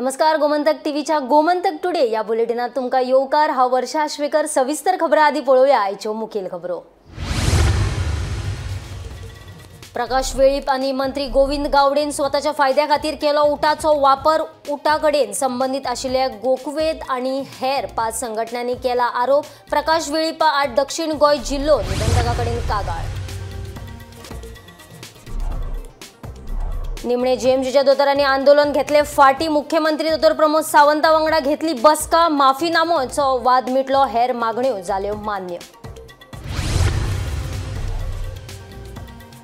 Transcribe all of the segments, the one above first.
नमस्कार, गोमंतक टीव्हीच्या गोमंतक टुडे या बुलेटिनात तुमकां येवकार। हांव वर्षा आश्वेकर। सविस्तर खबरां आदी पळोवया आयच्यो मुखेल खबरो। प्रकाश वेळीप आनी मंत्री गोविंद गावडेन स्वताच्या फायद्या खातीर केलो उटाचो वापर। उटा कडेन संबंदीत आशिल्ल्या गोकवेद आनी हेर 5 संघटनांनी केला आरोप। प्रकाश वेळीपा आड दक्षिण गोंय जिल्लो निबंधका कडेन कागाळ। निमणे जीएमसीच्या दोतोरांनी आंदोलन घेतले फाटी। मुख्यमंत्री दोतोर प्रमोद सावंता वांगडा घेतली बसका। माफीनामोचो वाद मिटलो, हेर मागण्यो जाल्यो मान्य।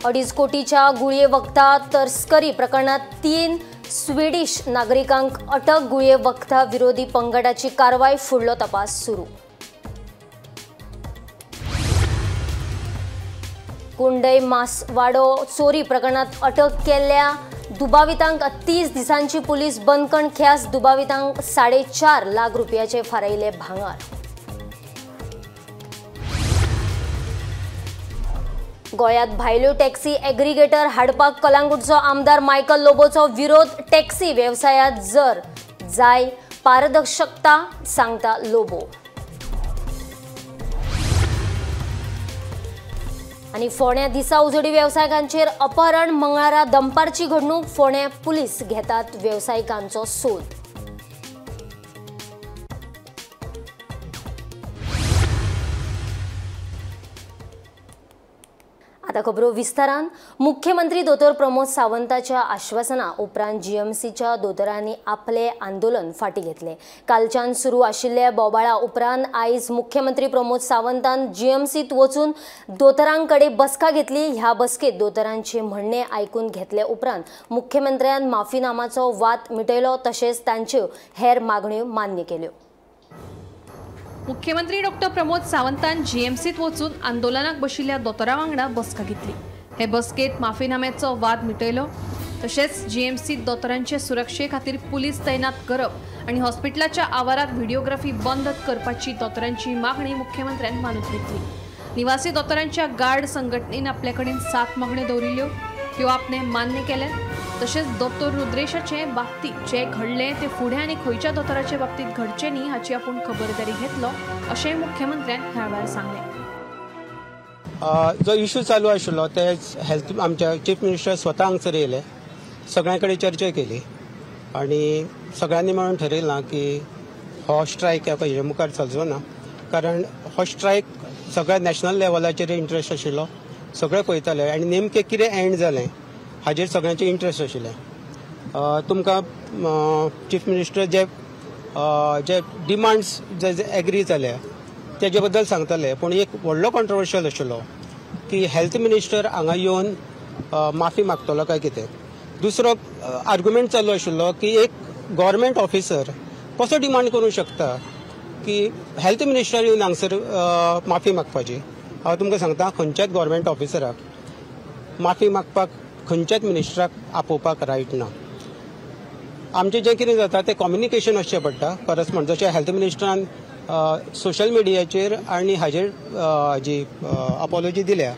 2.5 कोटीच्या गुळये वखदा तस्करी प्रकरणात 3 स्वीडिश नागरिकांक अटक। गुळये वखदा विरोधी पंगडाची कारवाय, फुडलो तपास सुरू। कुंडय मासवाडो चोरी प्रकरणात अटक केल्ल्या दुबावितांक 30 दिसांची पुलीस बंदखण ख्यास। दुबावितांक 4.5 लाख रुपयाचे फारायले भांगर। गोंयांत भायल्यो टॅक्सी एग्रीगेटर हाडपाक कलांगूटचो आमदार मायकल लोबोचो विरोध। टॅक्सी वेवसायांत जर जाय पारदर्शकता, सांगता लोबो। आनी फोंड्या दिसा उजोडी वेवसायिकांचेर अपहरण। मंगळारा दनपारची घडणूक। फोंड्या पुलीस घेतात वेवसायिकांचो सोद। आता खबरो विस्तारान। मुख्यमंत्री दोतोर प्रमोद सावंताच्या आश्वासना उपरांत जीएमसीच्या दोतोरांनी आपले आंदोलन फाटी घेतले। कालच्यान सुरू आशिल्ल्या बोबाळा उपरांत आयज मुख्यमंत्री प्रमोद सावंतान जीएमसीत वचून दोतोरांकडे बसका घेतली। ह्या बसकेत दोतोरांचे म्हणणे आयकून घेतले उपरांत मुख्यमंत्र्यान माफीनामाचो वाद मिटयलो, तशेंच तांच्यो हेर मागण्यो मान्य केल्यो। मुख्यमंत्री डॉक्टर प्रमोद सावंतान जीएमसीत वचून आंदोलनाक बशिल्ल्या दोतोरा वांगडा बसका घेतली। हे बसकेत माफीनाम्याचो वाद मिटयलो, तशेंच जीएमसीत दोतोरांचे सुरक्षे खातीर पुलीस तैनात करप आनी हॉस्पिटलाच्या आवारात व्हिडिओग्राफी बंद करपाची दोतोरांची मागणी मुख्यमंत्र्यान मानून घेतली। निवासी दोतोरांच्या गार्ड संघटनेन आपले कडेन 7 मागण्यो दवरिल्ल्यो, त्यो आपणे मान्य केल्यात। तशेंच दोतोर रुद्रेशाचे बाबतीत जे घडलें ते फुडें आनी खंयच्या दोतोराचे बाबतीत घडचें न्ही हाची आपूण खबरदारी घेतलो, अशें मुख्यमंत्र्यान ह्या वेळार सांगलें। जो इशू चालू आशिल्लो ते हेल्थ आमच्या चीफ मिनिस्टर स्वता हांगसर येयले, सगळ्यां कडेन चर्चा केली आनी सगळ्यांनी मेळून ठरयलां की हो स्ट्रायक हेजे मुखार चलचो ना, कारण हो स्ट्रायक सगळ्या नॅशनल लेवलाचेर इंट्रस्ट आशिल्लो, सगळे पळयताले आनी नेमकें कितें एंड जालें हाजेर सगळ्यांचे इंट्रस्ट आशिल्लें। तुमकां चीफ मिनिस्टर जे जे डिमांड्स जे एग्री जाले तेजे बद्दल सांगताले, पूण एक व्हडलो कॉन्ट्रोवर्शियल आशिल्लो की हेल्थ मिनिस्टर हांगा येवन माफी मागतलो काय कितें। दुसरो आर्ग्युमेंट चालू आशिल्लो की एक गव्हर्मेंट ऑफिसर कसो डिमांड करूंक शकता की हेल्थ मिनिस्टर येवन हांगसर माफी मागपाची। हांव तुमकां सांगता, खंयच्याच गव्हर्मेंट ऑफिसराक माफी मागपाक खंयच्याच मिनिस्टराक आपोवपाक रायट ना। आमचें जें कितें जाता तें कम्युनिकेशन आसचें पडटा परस म्हण, जशें हेल्थ मिनिस्टरान सोशल मिडियाचेर आनी हाजेर जी अपॉलॉजी दिल्या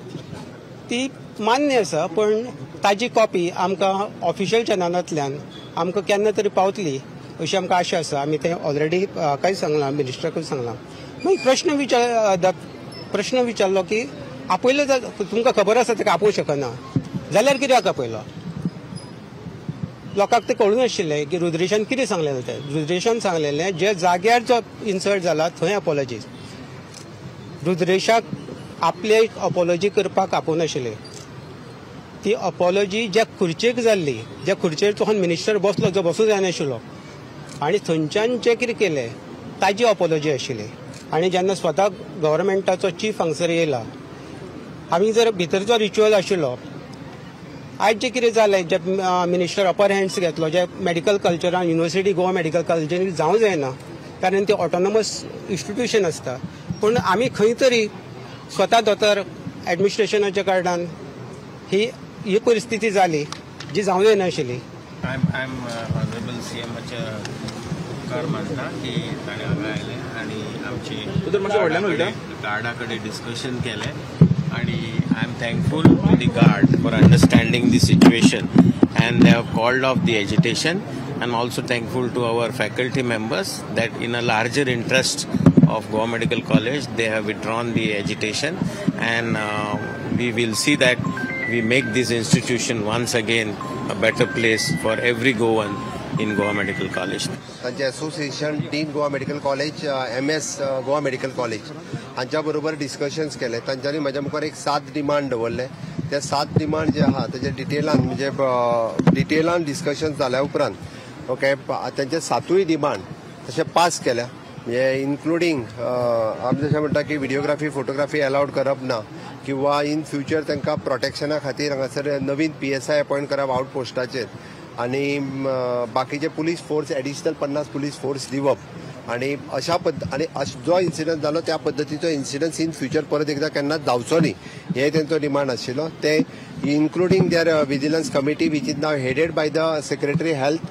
ती मान्य आसा, पूण ताजी कॉपी आमकां ऑफिशियल चॅनलांतल्यान आमकां केन्ना तरी पावतली अशी आमकां आशा आसा। आमी तें ऑलरेडी काय सांगलां, मिनिस्टराकूय सांगलां। मागीर प्रश्न विचारलो की आपयलो तुमकां खबर आसा ताका आपोवंक शकना जाल्यार कित्याक आपयलो। लोकांक तें कळूंक नाशिल्लें की रुद्रेशान कितें सांगलेलें तें। रुद्रेशान सांगलेलें जे जाग्यार जो इन्सल्ट जाला थंय अपॉलॉजी। रुद्रेशाक आपले अपॉलॉजी करपाक आपोवनाशिल्लें, ती अपॉलॉजी ज्या खुर्चेक जाल्ली, ज्या खुर्चेर तो मिनिस्टर बसलो जो बसूंक जायनाशिल्लो आनी थंयच्यान जें कितें केलें ताजी अपॉलॉजी आशिल्ली। आनी जेन्ना स्वता गव्हर्मेंटाचो चीफ हांगसर येयला, आमी जर भितर जो रिच्युअल आशिल्लो, आयज जें कितें जालें, जे मिनिस्टर अपर हँड्स घेतलो, जे मेडिकल कल्चरान युनिवर्सिटी गोवा मेडिकल कॉलेजीन जावंक जायना, कारण ते ऑटोनॉमस इन्स्टिट्यूशन आसता, पूण आमी खंय तरी स्वता दोतोर एडमिनिस्ट्रेशनाच्या कारणान ही ही परिस्थिती जाली जी जावंक जायनाशिल्ली। I am honourable C एमाचे उपकार मानता की ताणें हांगा आयले आनी आमची गार्डा कडेन डिस्कशन केलें आनी I am thankful to the guard for understanding the situation and they have called off the agitation. I am also thankful to our faculty members that in a larger interest of Goa Medical College they have withdrawn the agitation, and we will see that we make this institution once again a better place for every Goan in Goa Medical College. तांचे association dean Goa medical college, MS Goa medical college हांच्या बरोबर discussions केले. तांच्यांनी म्हज्या मुखार एक 7 demand दवरले. ते 7 डिमांड जे आहा तेजे डिटेलान म्हणजे डिटेलान डिस्कशन जाल्या उपरांत ओके तांचे 7 डिमांड तशे पास केल्या. म्हणजे इन्क्लुडींग आमी जशें म्हणटा की व्हिडियोग्राफी फोटोग्राफी अलावड करप ना, किंवा इन फ्युचर तांकां प्रोटेक्शना खातीर हांगासर नवीन PSI appoint करप आउट पोस्टाचेर, आनी बाकीचे police force additional 50 police force दिवप, आनी अशा आनी जो इन्सिडंट जालो त्या पद्दतीचो इन्सिडंट इन फ्युचर परत एकदां केन्नाच जावचो न्ही हे तेंचो डिमांड आशिल्लो. ते including their vigilance committee which is now headed by the secretary health,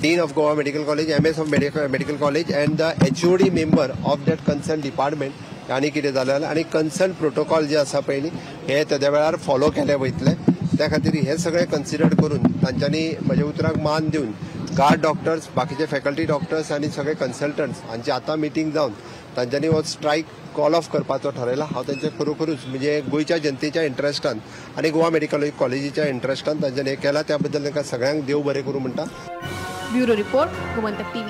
Dean of Goa Medical College, MS of Medical College and the HOD member of that concerned department आनी कितें जालें आनी कन्सर्न प्रोटोकॉल जे आसा पळय न्ही हे तेद्या वेळार follow केले वयतले. त्या खातीर हे सगळे कन्सिडर करून तांच्यांनी म्हज्या उतराक मान दिवन गार्ड डॉक्टर्स, बाकीचे फॅकल्टी डॉक्टर्स आनी सगळे कन्सल्टंट्स हांची आतां मिटींग जावन तांच्यांनी हो स्ट्रायक कॉल ऑफ करपाचो ठरयला. हांव तांचे खरोखरूच म्हणजे गोंयच्या जनतेच्या इंट्रस्टान आनी गोवा मेडिकल कॉलेजीच्या इंट्रस्टान तांच्यांनी हें केलां, त्या बद्दल तांकां सगळ्यांक देव बरें करूं म्हणटा. Bureau report, Gomantak TV.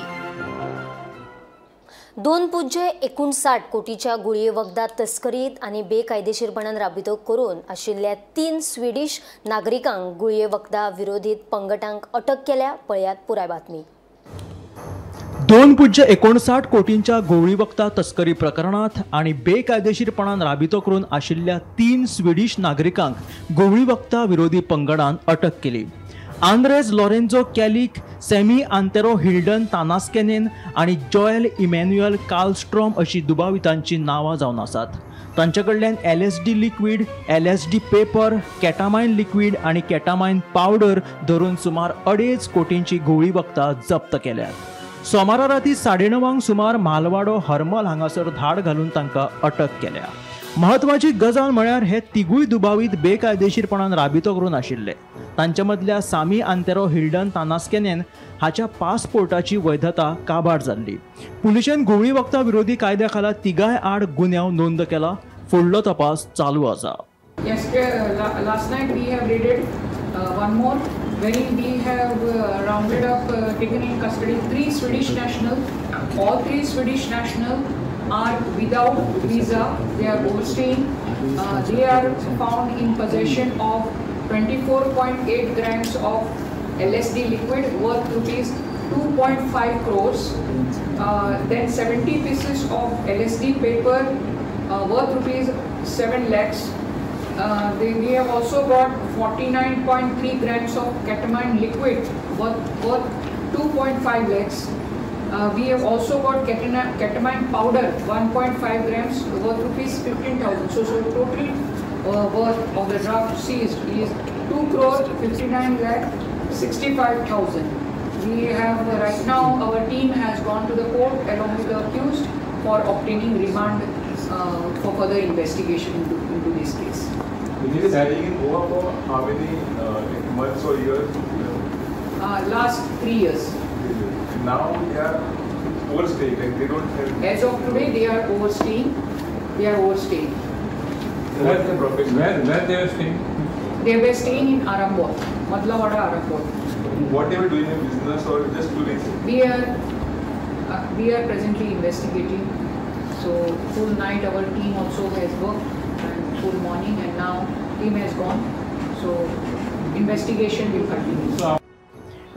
2.59 कोटीच्या गुळये वखदां तस्करीत आनी बेकायदेशीरपणान राबितो करून आशिल्ल्या 3 स्विडिश नागरिकांक गुळये वखदां विरोधी पंगटांक अटक केल्या. पळयात पुराय बातमी. 2.59 कोटींच्या गोळी वखदां तस्करी प्रकरणांत आनी बेकायदेशीरपणान राबितो करून आशिल्ल्या 3 स्विडिश नागरिकांक गोळी वखदां विरोधी पंगडान अटक केली. आंद्रेज लॉरेन्झो कॅलिक, सेमी आंतेरो हिल्डन तानास्केनेन आनी जॉयल इमॅन्युअल कार्लस्ट्रॉम अशी दुबावितांची नांवां जावन आसात. तांचे कडल्यान LSD liquid, LSD paper, ketamine liquid आनी केटामायन पावडर धरून सुमार 2.5 कोटींची गोळी वखदां जप्त केल्यात. सोमारा राती 9:30 सुमार म्हालवाडो हरमल हांगासर धाड घालून तांकां अटक केल्या. म्हत्वाची गजाल म्हळ्यार हे तिगूय दुबावीत बेकायदेशीरपणान राबितो करून आशिल्ले. तांचे मदल्या सामी आंतेरो हिल्डन तानास्केनेन हाच्या पासपोर्टाची वैधता काबार जाल्ली. पुलिशेन घुंवळी वखदां विरोधी कायद्या खाला तिगाय आड गुन्यांव नोंद केला. फुडलो तपास चालू आसा. Last night we have raided one more, wherein we have rounded up, taken in custody 3 Swedish nationals. All 3 Swedish nationals are without visa. They are overstaying. They are found in possession of 24.8 grams of LSD liquid worth rupees 2.5 crores. Then 70 pieces of LSD paper worth rupees 7 lakhs. We have also got 49.3 grams of ketamine liquid worth 2.5 lakhs. We have also got ketamine powder 1.5 grams worth rupees 15,000. So total worth of the drug seized is 2,59,65,000. We have right now our team has gone to the court along with the accused for obtaining remand for further investigation into this case. He is staying in Goa for how many months or years? Last 3 years. Now they are overstaying, like they don't have. As of today, they are overstaying. They are overstaying. What's the profession? Where they were staying? They were staying in Arambol, Madlawada, Arambol. What they were doing in business or just tourism? We are presently investigating. So full night our team also has worked, and full morning, and now team has gone. So investigation will continue.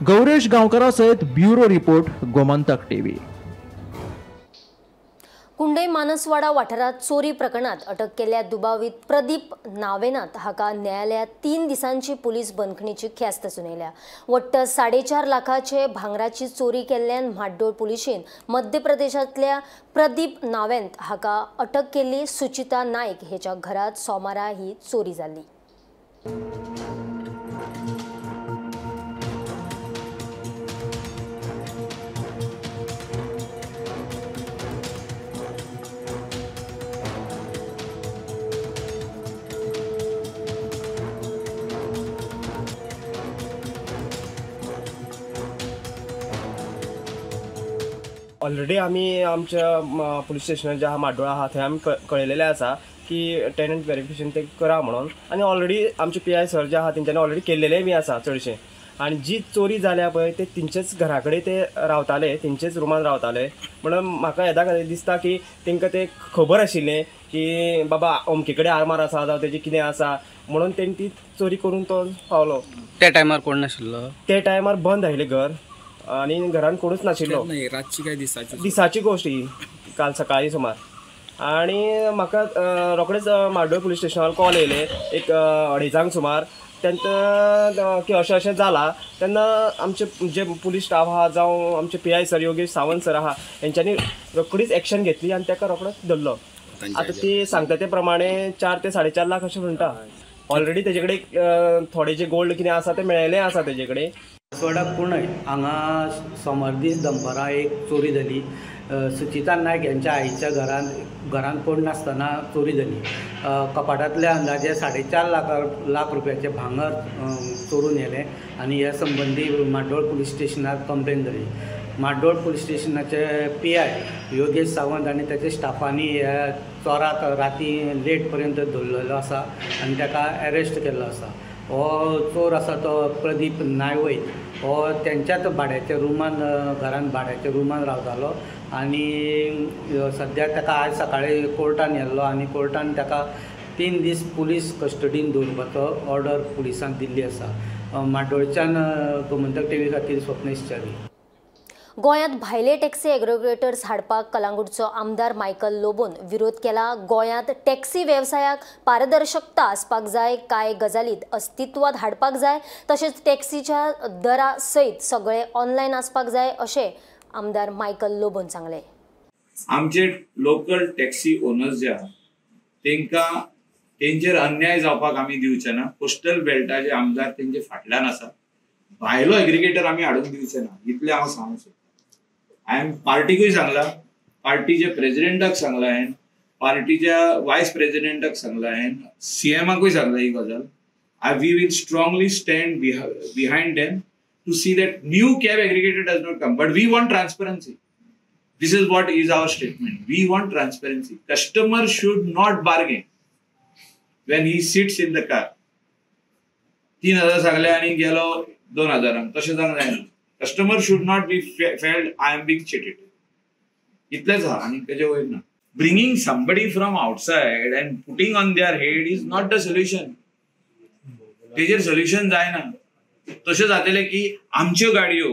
Gauresh गांवकरा सयत bureau report, Gomantak TV. Kundai Manaswada वाठारात चोरी प्रकरणात अटक केल्ल्या दुबावीत प्रदीप नावेनाथ हाका न्यायालयात 3 दिसांची पुलीस बंदखणीची ख्यास्त सुनायल्या. वट्ट 4.5 लाखाचे भांगराची चोरी केल्ल्यान म्हाड्डोळ पुलिशेन मध्य प्रदेशांतल्या प्रदीप नावेंत हाका अटक केल्ली. सुचिता नायक हेच्या घरात सोमारा ही चोरी जाल्ली. ऑलरेडी आमी आमच्या पुलीस स्टेशनार जे आहा म्हाड्डोळा आहा थंय आमी कळयलेलें आसा की टेनंट वेरिफिकेशन ते करा म्हणून, आनी ऑलरेडी आमचे PI sir जे आहा तेंच्यांनी ऑलरेडी केल्लेलें बी आसा चडशें. आनी जी चोरी जाल्या पळय ते तेंचेच घरा कडेन ते रावताले, तेंचेच रुमान रावताले. म्हणून म्हाका येदा खातीर दिसता की तेंकां ते खबर आशिल्लें की बाबा अमके कडेन आर्मार आसा जावं तेजें कितें आसा म्हणून तेणी ती चोरी करून तो पावलो. त्या टायमार कोण नाशिल्लो? त्या टायमार बंद आशिल्लें घर आनी घरान कोणूच नाशिल्लो. रातची काय दिसाची? दिसाची गोश्ट ही, काल सकाळी सुमार. आनी म्हाका रोखडेच म्हाड्डोळ पुलीस स्टेशनार कॉल येयले एक 2:30 सुमार तेंका की अशें अशें जालां. तेन्ना आमचे जे पुलीस स्टाफ आहा जावं आमचे PI sir Yogesh Sawant sir आहा हेंच्यांनी रोखडीच एक्शन घेतली आनी तेका रोखडोच धरलो. आतां ती सांगता ते प्रमाणे 4 ते 4.5 लाख अशें म्हणटा. ऑलरेडी तेजे कडेन थोडे जे गोल्ड कितें आसा तें मेळिल्लें आसा तेजे कडेन. सोडा कुणय हांगा सोमार दीस दनपारां एक चोरी जाली. सुचिता नायक यांच्या आईच्या घरान कोण नासतना चोरी जाली. कपाटांतल्या अंदाजे 4.5 लाख रुपयाचें भांगर चोरून व्हेलें आनी ह्या संबंदी म्हाड्डोळ पुलीस स्टेशनार कंप्लेन जाली. म्हाड्डोळ पुलीस स्टेशनाचे PI Yogesh Sawant आनी ताच्या स्टाफांनी ह्या चोराक राती लेट पर्यंत धरलेलो आसा आनी ताका अरेस्ट केल्लो आसा. हो चोर आसा तो प्रदीप नायवैत, हो तेंच्याच भाड्याच्या रुमान घरान भाड्याच्या रुमान रावतालो आनी सद्या ताका आयज सकाळी कोर्टान व्हेल्लो आनी कोर्टान ताका 3 दीस पुलीस कस्टडीन दवरपाचो ऑर्डर पुलिसांक दिल्ली आसा. म्हाड्डोळच्यान गोमंतक टीव्ही खातीर स्वप्नेश च्यारी. गोंयांत भायले टॅक्सी एग्रीगेटर्स हाडपाक कलांगूटचो आमदार मायकल लोबोन विरोध केला. गोंयांत टॅक्सी वेवसायाक पारदर्शकता आसपाक जाय, कांय गजालीत अस्तित्वात हाडपाक जाय, तशेंच टॅक्सीच्या दरा सयत सगळे ऑनलायन आसपाक जाय अशें आमदार मायकल लोबोन सांगलें. आमचे लोकल टॅक्सी ओनर्स जे आहा तेंकां तेंचेर अन्याय जावपाक आमी दिवचे ना. कोस्टल बेल्टाचे आमदार तेंचे फाटल्यान आसा. भायलो एग्रीगेटर आमी हाडून दिवचे ना इतलें हांव सांगूंक सोदतां. हांवें पार्टीकूय सांगलां, पार्टीच्या प्रेजिडेंटाक सांगलां, हांवें पार्टीच्या वायस प्रेजिडेंटाक सांगलां, हांवें सीएमाकूय सांगलां ही गजाल. We will strongly stand behind them to see that new cab aggregator does not come, but we want transparency. This is what is our statement. We want transparency. Customer should not bargain when he sits in the car. 3,000 सांगले आनी गेलो 2,000, तशें जावंक जायना. Customer should not be felt I am being cheated. इतलेंच आहा आनी तेजे वयर ना. Bringing somebody from outside and putting on their head is not the solution. तेजेर सोल्युशन जायना. तशें जातलें की आमच्यो गाडयो,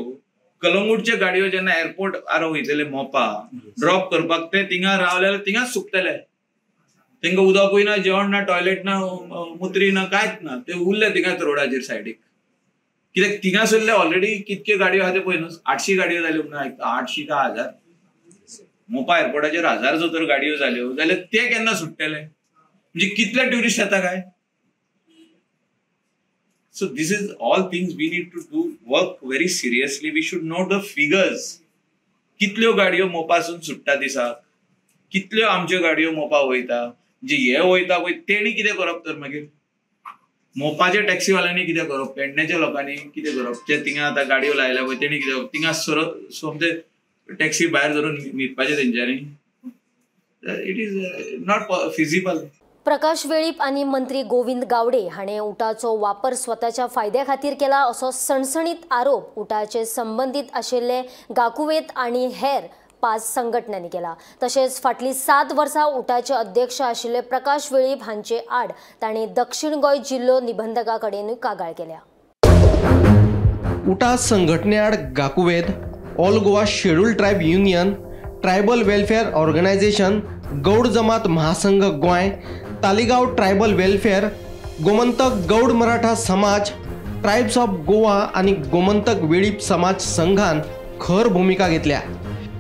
कलंगूटच्यो गाडयो जेन्ना एअरपोर्टार वयतले मोपा ड्रॉप करपाक, ते थिंगा रावले जाल्यार थिंगाच सुकतले. तेंकां उदकूय ना, जेवण ना, टॉयलेट ना, मुत्री ना, कांयच ना. ते उरले थिंगाच रोडाचेर सायडीक. कित्याक थिंगासरले ऑलरेडी कितक्यो गाडयो आहा ते पळय न्हू, 800 गाडयो जाल्यो म्हणून आयकता. 800 काय 1000 मोपा एअरपोर्टाचेर 1000 जर तर गाडयो जाल्यो जाल्यार ते केन्ना सुट्टले? म्हणजे कितले ट्युरिस्ट येता काय? So this is all things we need to do work very seriously. We should know the figures. कितल्यो गाडयो मोपासून सुट्टा दिसाक, कितल्यो आमच्यो गाडयो मोपा वयता, म्हणजे हे वयता पळय तेणी कितें करप तर मागीर मोपाच्या टॅक्सीवाल्यांनी कितें करप, पेडण्याच्या लोकांनी कितें करप, जे थिंगा आतां गाडयो लायल्या पळय तेणी कितें करप, थिंगा सोमते टॅक्सी भायर धरून न्हिदपाचें तेंच्यांनी. It is not feasible. Prakash Velip आनी मंत्री गोविंद गावडे हाणें उटाचो वापर स्वताच्या फायद्या खातीर केला असो सणसणीत आरोप उटाचे संबंदीत आशिल्ले गाकुवेत आनी हेर 5 संघटनांनी केला. तशेंच फाटलीं 7 वर्सां उटाचे अध्यक्ष आशिल्ले प्रकाश वेळीप हांचे आड तांणी दक्षिण गोंय जिल्लो निबंधका कडेनूय कागाळ केल्या. उटा संघटने आड Gakuved, all Goa scheduled tribe union, tribal welfare organisation, Gaud Jamat Mahasangh Goa, Taleigao tribal welfare, Gomantak Gaud Maratha Samaj, tribes of Goa आनी गोमंतक वेळीप समाज संघान खर भूमिका घेतल्या.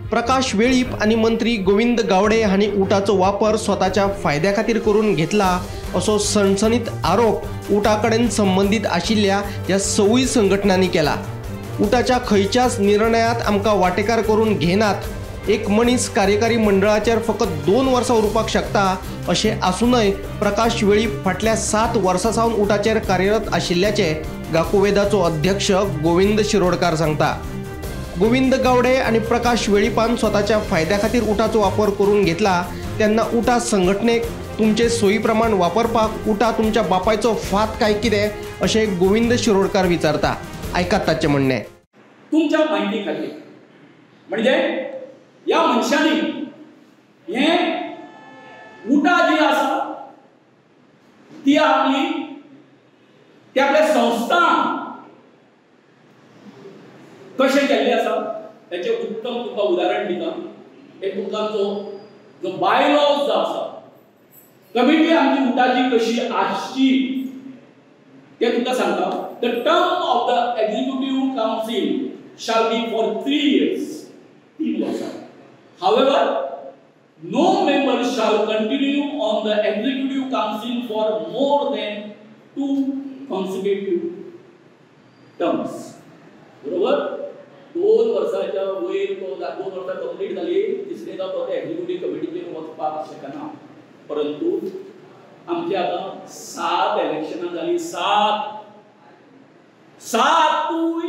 प्रकाश वेळीप आनी मंत्री गोविंद गावडे हांणी उटाचो वापर स्वताच्या फायद्या खातीर करून घेतला असो सणसणीत आरोप उटा कडेन संबंदीत आशिल्ल्या ह्या 6 संघटनांनी केला. उटाच्या खंयच्याच निर्णयात आमकां वाटेकार करून घेनात. एक मनीस कार्यकारी मंडळाचेर फकत 2 वर्सां उरपाक शकता अशें आसूनय प्रकाश वेळीप फाटल्या 7 वर्सां सावन उटाचेर कार्यरत आशिल्ल्याचें गाकुवेदाचो अध्यक्ष गोविंद शिरोडकार सांगता. गोविंद गावडे आनी प्रकाश वेळीपान स्वताच्या फायद्या खातीर उटाचो वापर करून घेतला तेन्ना उटा संघटनेक तुमचे सोयी प्रमाण वापरपाक उटा तुमच्या बापायचो फात काय कितें अशें गोविंद शिरोडकार विचारता. आयकात ताचें म्हणणें. तुमच्या माहिती खातीर म्हणजे ह्या मनशांनी हें उटा जी आसा ती आपली ती आपल्या संस्थान कशें केल्लें आसा ताचें उत्तम तुमकां उदाहरण दिता. एक तुमकां जो बायलॉज जो आसा कमिटी आमची उटाची कशी आसची ते तुमकां सांगता. The term of the executive council shall be for 3 years, 3 वर्सां. However, no member shall continue on the executive council for more than 2 consecutive terms. बरोबर, 2 वर्साच्या वयर तो 2 वर्सां कंप्लीट जाली तिसरेंदा तो एक्झिक्युटीव कमिटीचेर वचपाक शकना. परंतु आमचे आतां 7 इलेक्शनां जाली, 7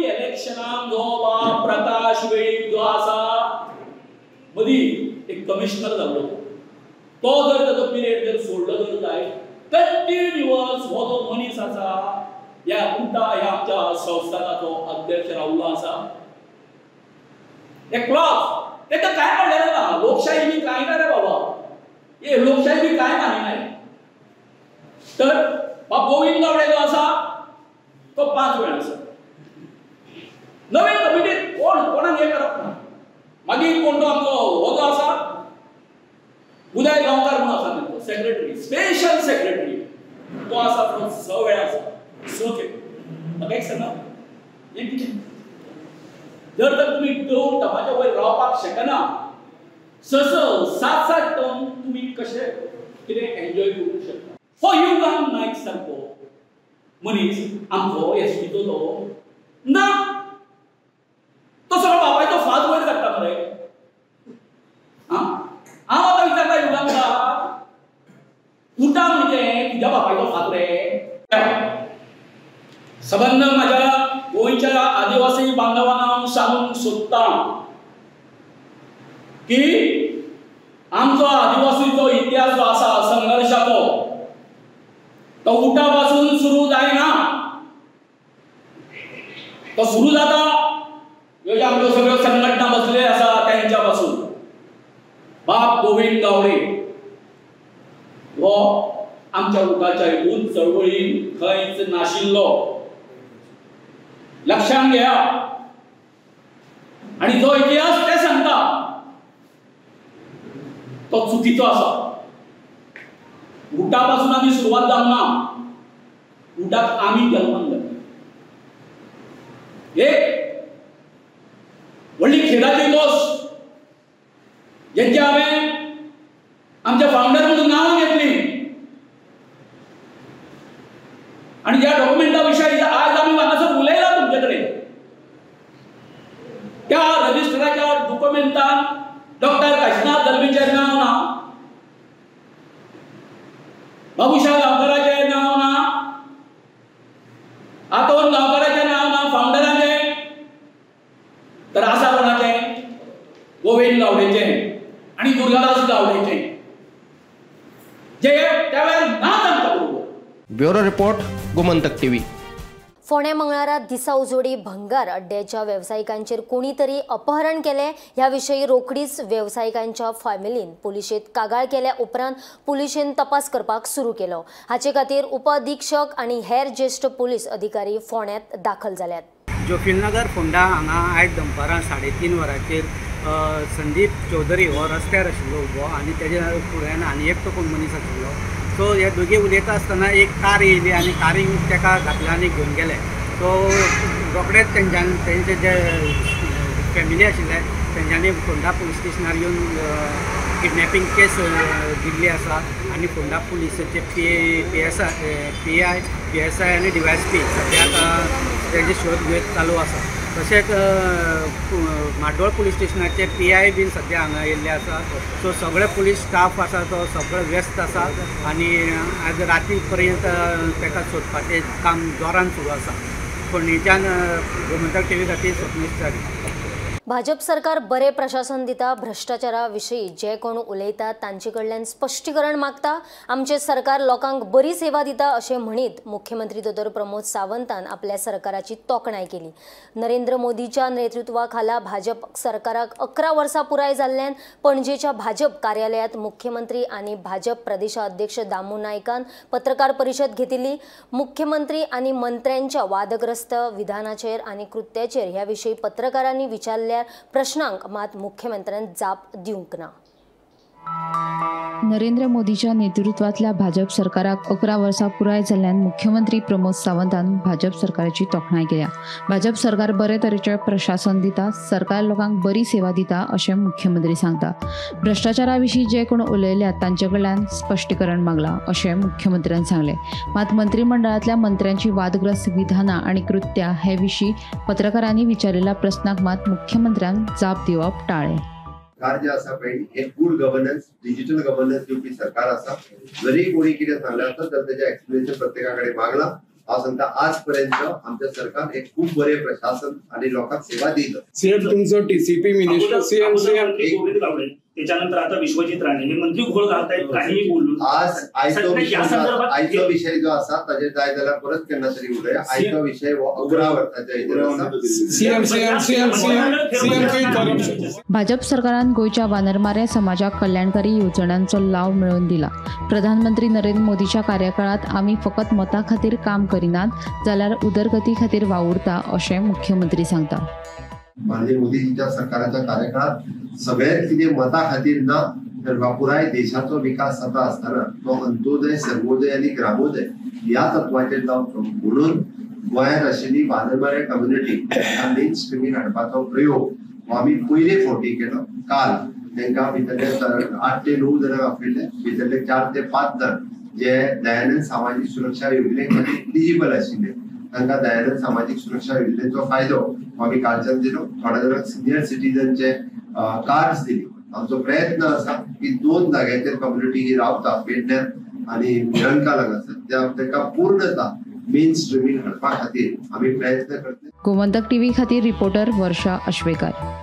इलेक्शनां जो बाब प्रकाश वेळीप जो आसा मदीं एक कमिशनर जाल्लो तो जर ताचो पिरियड जर सोडलो जर जाय कंटिन्युअस हो जो मनीस आसा ह्या उटा ह्या आमच्या संस्थानाचो अध्यक्ष रावल्लो आसा. एक क्लॉज ताका कांय पडलेलें ना. लोकशाही बी कांय ना रे बाबा, हे लोकशाही बी कांय मानिना. तर बाब गोविंद गावडे जो आसा तो 5 वेळा आसा. नवीन कमिटीत कोण कोणाक हें करप ना. मागीर कोण तो आमचो हो जो आसा उदय गांवकार म्हणून आसा तेंचो सेक्रेटरी, स्पेशल सेक्रेटरी तो आसा तो 6 वेळा आसा. 6 खेप म्हाका एक सांगा हें कितें? जर तर तुमी 2 टर्माच्या वयर रावपाक शकना, 6 6 7 7 टर्म तुमी कशे कितें एन्जॉय करूंक शकता? हो युगान नायक सारको मनीस आमचो एसटीचो तो ना, तो सगळो बापायचो फात वयर काडटा मरे. आं, हांव आतां विचारता युगांका, उटा म्हणजे तुज्या बापायचो फात रे? सबंद म्हाज्या गोंयच्या आदिवासी बांधवांक हांव सांगूंक सोदतां की आमचो आदिवासीचो इतिहास जो आसा संघर्शाचो तो उटा पासून सुरू जायना, तो सुरू जाता ह्यो ज्यो आमच्यो सगळ्यो संघटना बसले आसा तेंच्या पासून. बाब गोविंद गावडे हो आमच्या उटाच्या हितून चळवळीन खंयच नाशिल्लो, लक्षांत घ्या. आनी जो इतिहास ते सांगता तो चुकीचो आसा. उटा पासून आमी सुरवात जावंक ना, उटाक आमी जल्मान घातली. एक व्हडली खेदाची गोश्ट जेंची हांवें आमच्या फावंडर म्हणून नांवां घेतली आनी ज्या डॉक्युमेंटा विशयी आज आमी हांगासर उलयला तुमचे कडेन, त्या रजिस्टराच्या डॉक्युमेंटान डॉक्टर काशिनाथ दलवीचें नांव ना, बाबूशाह गांवकाराचें नांव ना, आतोन गांवकाराचें नांव ना, फावंडराचें, तर आसा कोणाचें? गोविंद गावडेचें आनी दुर्गादास गावडेचें, जे त्या वेळार ना तांकां बरोबर. Bureau report, Gomantak TV. फोंडें मंगळारा दिसा उजोडी भंगार अड्ड्याच्या वेवसायिकांचेर कोणी तरी अपहरण केलें ह्या विशयी रोखडीच वेवसायिकांच्या फॅमिलीन पुलिशेंत कागाळ केल्या उपरांत पुलिशेन तपास करपाक सुरू केलो. हाचे खातीर उपअधीक्षक आनी हेर ज्येश्ठ पुलीस अधिकारी फोंड्यांत दाखल जाल्यात. जोफिलनगर फोंडा हांगा आयज दनपारां 3:30 वरांचेर संदीप चौधरी हो रस्त्यार आशिल्लो उबो आनी तेजे फुड्यान आनी एकटो कोण मनीस आशिल्लो. सो हे दोगी उलयता आसतना एक कार येयली आनी कारीन ताका घातले आनी घेवन गेले. सो रोखडेच तेंच्यान तेंचे जे फॅमिली आशिल्ले तेंच्यांनी फोंडा पुलीस स्टेशनार येवन किडनॅपिंग केस दिल्ली आसा आनी फोंडा पुलिसाचे P I P S I आनी डी वाय एस पी सद्या आतां तेजे शोध घेत चालू आसा. तशेंच म्हाड्डोळ पुलीस स्टेशनाचे पी I बीन सद्या हांगा येयल्ले आसा. सो सगळे पुलीस स्टाफ आसा तो सगळो व्यस्त आसा आनी आज राती पर्यंत ताका सोदपाचें काम जोरान सुरू आसा. फोंडेच्यान गोमंतक टीव्ही खातीर स्वप्नेश च्यारी. भाजप सरकार बरे प्रशासन दिता, भ्रष्टाचारा विशीं जे कोण उलयता तांचे कडल्यान स्पश्टीकरण मागता, आमचे सरकार लोकांक बरी सेवा दिता अशें म्हणीत मुख्यमंत्री दोतोर प्रमोद सावंतान आपल्या सरकाराची तोखणाय केली। नरेंद्र मोदीच्या नेतृत्वा खाला भाजप सरकाराक 11 वर्सां पुराय जाल्ल्यान पणजेच्या भाजप कार्यालयांत मुख्यमंत्री आनी भाजप प्रदेशाध्यक्ष दामू नायकान पत्रकार परिशद घेतिल्ली। मुख्यमंत्री आनी मंत्र्यांच्या वादग्रस्त विधानाचेर आनी कृत्याचेर ह्या विशीं पत्रकारांनी विचारले प्रश्नांक मात मुख्यमंत्र्यान जाप दिवंक ना। नरेंद्र मोदीच्या नेतृत्वातल्या भाजप सरकाराक 11 वर्सां पुराय जाल्ल्यान मुख्यमंत्री प्रमोद सावंतान भाजप सरकाराची तोखणाय केल्या। भाजप सरकार बरे तरेचें प्रशासन दिता, सरकार लोकांक बरी सेवा दिता अशें मुख्यमंत्री सांगता। भ्रष्टाचारा विशीं जे कोण उलयल्यात तांचे कडल्यान स्पश्टीकरण मागलां अशें मुख्यमंत्र्यान सांगलें। मात मंत्रिमंडळांतल्या मंत्र्यांची वादग्रस्त विधानां आनी कृत्यां हे विशीं पत्रकारांनी विचारिल्ल्या प्रस्नाक मात मुख्यमंत्र्यान जाप दिवप टाळ्ळें। सरकार जे आसा पळय हे गुड गव्हर्नन्स, डिजिटल गव्हर्नन्स दिवपी सरकार आसा। जरी कोणी कितें सांगलें आसत तर तेजें एक्सप्लेनेशन प्रत्येका कडेन मागलां। हांव सांगता आज पर्यंत आमचें सरकार एक खूब बरें प्रशासन आनी लोकांक सेवा दिता। सीएम तुमचो टीसीपी मिनिस्टर सीएम सीएम त्याच्यानंतर आता विश्वजित राणे हे मंत्री घोळ घालतायत काहीही बोलून। आज आयचो विषय जो आसा ताजेर जाय जाल्यार परत केन्ना तरी उलया। आयचो विषय हो 11 वर्सांच्या हेजेर आसा। सीएम सीएम सीएम सीएम भाजप सरकारान गोंयच्या वानरमाऱ्या समाजाक कल्याणकारी येवजण्यांचो लाव मेळोवन दिला। प्रधानमंत्री नरेंद्र मोदीच्या कार्यकाळात आमी फकत मतां खातीर काम करिनात जाल्यार उदरगती खातीर वावुरता अशें मुख्यमंत्री सांगता। माननीय मोदीजीच्या सरकाराच्या कार्यकाळात सगळेच कितें मतां खातीर ना तर पुराय देशाचो विकास जाता आसतना तो अंत्योदय, सर्वोदय आनी ग्रामोदय ह्या तत्वाचेर जावचो म्हणून गोंयांत आशिल्ली वानरमाऱ्या कम्युनिटी ह्या मेन स्ट्रिमीन हाडपाचो प्रयोग हो आमी पयले फावटी केलो। काल तांकां भितरले 8 ते 9 जाणांक आपयल्ले, भितरले 4 ते 5 जाण जे दयानंद सामाजीक सुरक्षा योजने खातीर एलिजिबल आशिल्ले तांकां दयानंद सामाजीक सुरक्षा योजनेचो फायदो आमी कालच्यान दिलो। थोड्या जाणांक सिनियर सिटीजनचे कार्ड्स दिली। आमचो प्रयत्न आसा की 2 जाग्यांचेर कम्युनिटी ही रावता, पेडण्यां आनी निरंकाल हांगासर, त्या तांकां पूर्णता मेन स्ट्रिमींग हाडपा खातीर आमी प्रयत्न करतले। गोमंतक टीव्ही खातीर रिपोर्टर वर्षा अश्वेकर।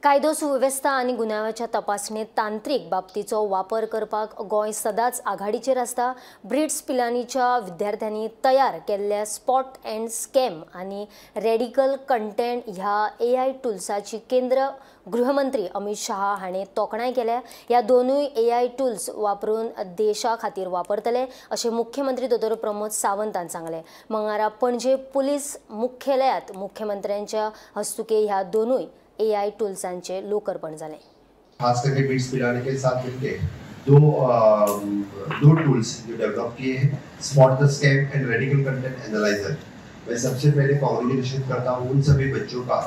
कायदो सुवेवस्था आनी गुन्यांवाच्या तपासणेत तांत्रीक बाबतीचो वापर करपाक गोंय सदांच आघाडीचेर आसता। ब्रिट्स पिलानीच्या विद्यार्थ्यांनी तयार केल्ल्या स्पॉट अँड स्कॅम आनी रेडिकल कंटेंट ह्या एआय टूल्साची केंद्र गृहमंत्री अमित शहा हाणें तोखणाय केल्या। ह्या दोनूय एआय टूल्स वापरून देशा खातीर वापरतले अशें मुख्यमंत्री दोतोर प्रमोद सावंतान सांगलें। मंगळारा पणजे पुलीस मुख्यालयांत मुख्यमंत्र्यांच्या हस्तुके ह्या दोनूय एआई टूल्सांचे लोकार्पण झाले। खास करके बिट्स पिलानी के साथ मिलके दो टूल्स जो डेवलप किए हैं, spot the scam and radical content analyser. मैं सबसे पहले कॉन्ग्रेचुलेशन करता हूँ उन सभी बच्चों का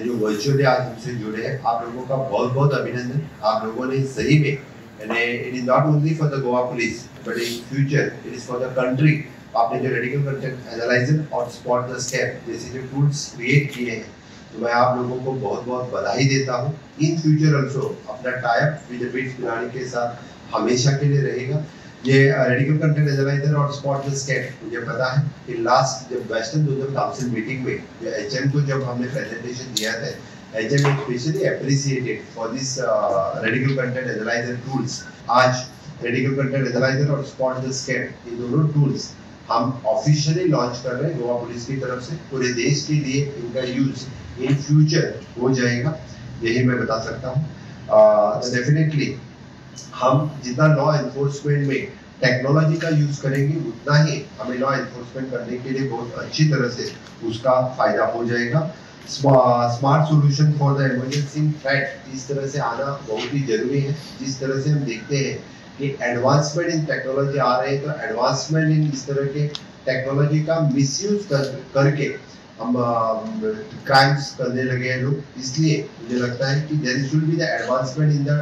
जो वर्चुअली आज हमसे जुड़े हैं। आप लोगों का बहुत बहुत अभिनंदन। आप लोगों ने सही में, it is not only for the Goa police but in future it is for the country, आपने जो radical content analyser Aur spot the scam जैसे जो टूल्स क्रिएट किए हैं, तो मैं आप लोगों को बहुत बहुत बधाई देता हूँ। इन फ्यूचर ऑल्सो अपना type with bits Pilani K साथ हमेशा के लिए रहेगा। ये radical content analyser Aur spot the scam, मुझे पता है कि लास्ट जब वेस्टर्न जोनल काउंसिल मीटिंग में जो एचएम को जब हमने प्रेजेंटेशन दिया था, HM specially appreciated for this radical content analyser tools. आज radical content analyser Aur spot the scam ये दोनों टूल्स हम ऑफिशियली लॉन्च कर रहे हैं गोवा पुलिस की तरफ से। पूरे देश के लिए इनका यूज इन फ्यूचर हो जाएगा, यही मैं बता सकता हूँ। डेफिनेटली हम जितना लॉ एनफोर्समेंट में टेक्नोलॉजी का यूज करेंगे उतना ही हमें लॉ एनफोर्समेंट करने के लिए बहुत अच्छी तरह से उसका फायदा हो जाएगा। Smart solution for the emergency threat इस तरह से आना बहुत ही जरूरी है। जिस तरह से हम देखते हैं कि एडवांसमेंट इन टेक्नोलॉजी आ रहे हैं, तो एडवांसमेंट इन इस तरह के टेक्नोलॉजी का मिसयूज करके हम क्राइम्स करने लगे हैं लोग। इसलिए मुझे लगता है कि there should be the advancement in the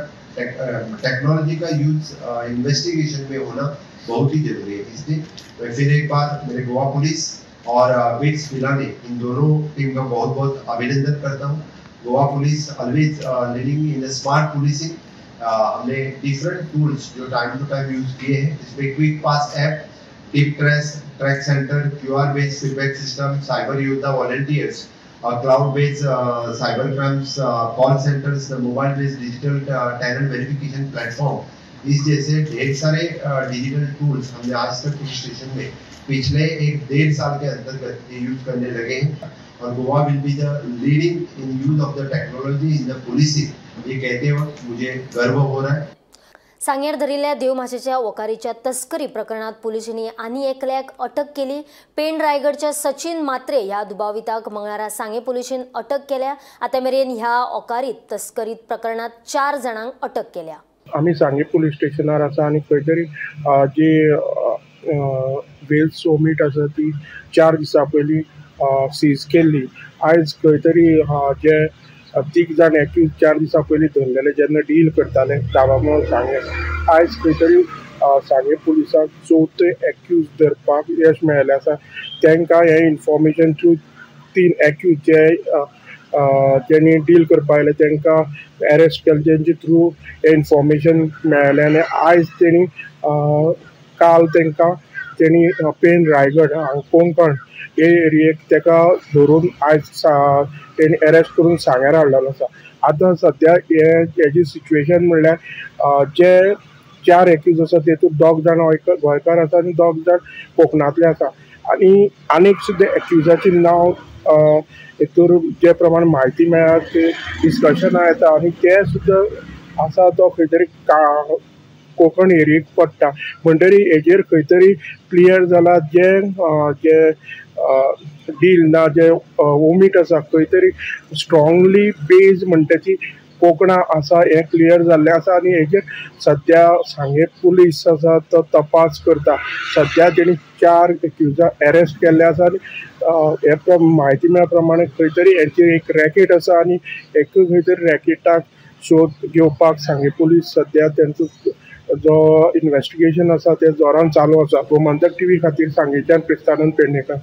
technology का यूज इन्वेस्टिगेशन में होना बहुत ही जरूरी है। इसलिए मैं फिर एक bar Mere Goa police Aur bits Pilani in दोनों टीम का बहुत बहुत अभिनंदन करता हूँ। Goa police always leading in the smart policing. हमने डिफरेंट टूल्स जो टाइम टू टाइम यूज किए हैं, इसमें quick pass app, tip trace, track centre, QR based feedback system, cyber Yoddha volunteers Cloud based cyber crimes call centres, mobile based digital tenant verification platform, इस जैसे ढेर सारे digital tools हमने आज तक police station में पिछले 1-1.5 साल के अंतर्गत ये यूज करने लगे हैं। और Goa will be the leading in use of the technology in the policing, ये कहते वक्त मुझे गर्व हो रहा है। सांगेर धरिल्ल्या देवमाशेच्या वकारीच्या तस्करी प्रकरणात पुलिसांनी आनी एकल्याक अटक केली। पेण रायगडच्या सचिन मात्रे ह्या दुबाविताक मंगळारा सांगे पुलिशेन अटक केल्या। आतां मेरेन ह्या ओकारी तस्करी प्रकरणात 4 जाणांक अटक केल्या। आमी सांगे पुलीस स्टेशनार आसा आनी खंय तरी जी वेल सोमीट आसा ती 4 दिसां पयलीं सीज केल्ली। आयज खंय तरी जे 3 जाण एक्यूज 4 दिसां पयलीं धरलेले जेन्ना डील करताले दाबामोल सांगे, आयज खंय तरी सांगे पुलिसांक चवथे एक्यूज धरपाक यश मेळिल्लें आसा। तांकां हें इन्फॉर्मेशन थ्रू 3 एक्यूज जे जेणी डील करपाक आयले तांकां एरेस्ट केले, तेंचे थ्रू हें इन्फॉर्मेशन मेळ्ळें आनी आयज तेणी काल तांकां तेणी पेण रायगड कोंकण हे एरियेक ताका धरून आयज तेणी एरेस्ट करून सांग्यार हाडलेलो आसा। आतां सद्या हे हेजी सिच्युएशन म्हणल्यार जे 4 एक्यूज आसा तेतूंत 2 जाण गोंयकार आसा आनी 2 जाण कोंकणांतले आसा आनी आनीक सुद्दां एक्यूजाचें नांव हेतूर जे प्रमाण म्हायती मेळ्ळा ते डिस्कशनां येता आनी ते सुद्दां आसा तो खंय तरी कोंकण एरियेक पडटा। म्हणटरी हेजेर खंय तरी क्लियर जाला जे जे डील ना जे ओमीट आसा खंय तरी स्ट्रांगली बेज म्हणटा ती कोंकणा आसा हें क्लियर जाल्लें आसा आनी हेजेर सद्या सांगे पुलीस आसा तो तपास करता। सद्या तेणी 4 एक्यूजां एरेस्ट केल्ले आसा आनी हे म्हायती मेळ्ळ्या प्रमाणे खंय तरी हेची एक रॅकेट आसा आनी एक खंय तरी रॅकेटाक शोध घेवपाक सांगे पुलीस सद्या तेंचो जो इन्वेस्टिगेशन आसा ते जोरान चालू आसा। गोमंतक टीव्ही खातीर सांगेच्यान क्रिस्तानंद पेडणेकर।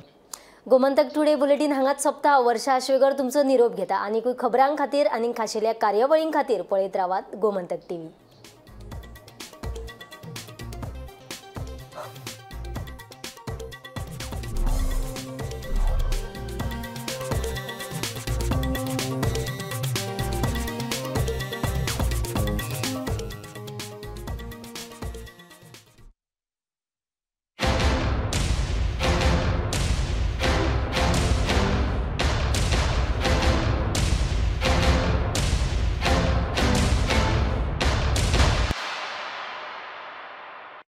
गोमंतक टुडे बुलेटीन हांगाच सोंपता। वर्षा आश्वेकर तुमचो निरोप घेता। आनीकूय खबरां खातीर आनी खाशेल्या कार्यावळीं खातीर पळयत रावात गोमंतक टीव्ही।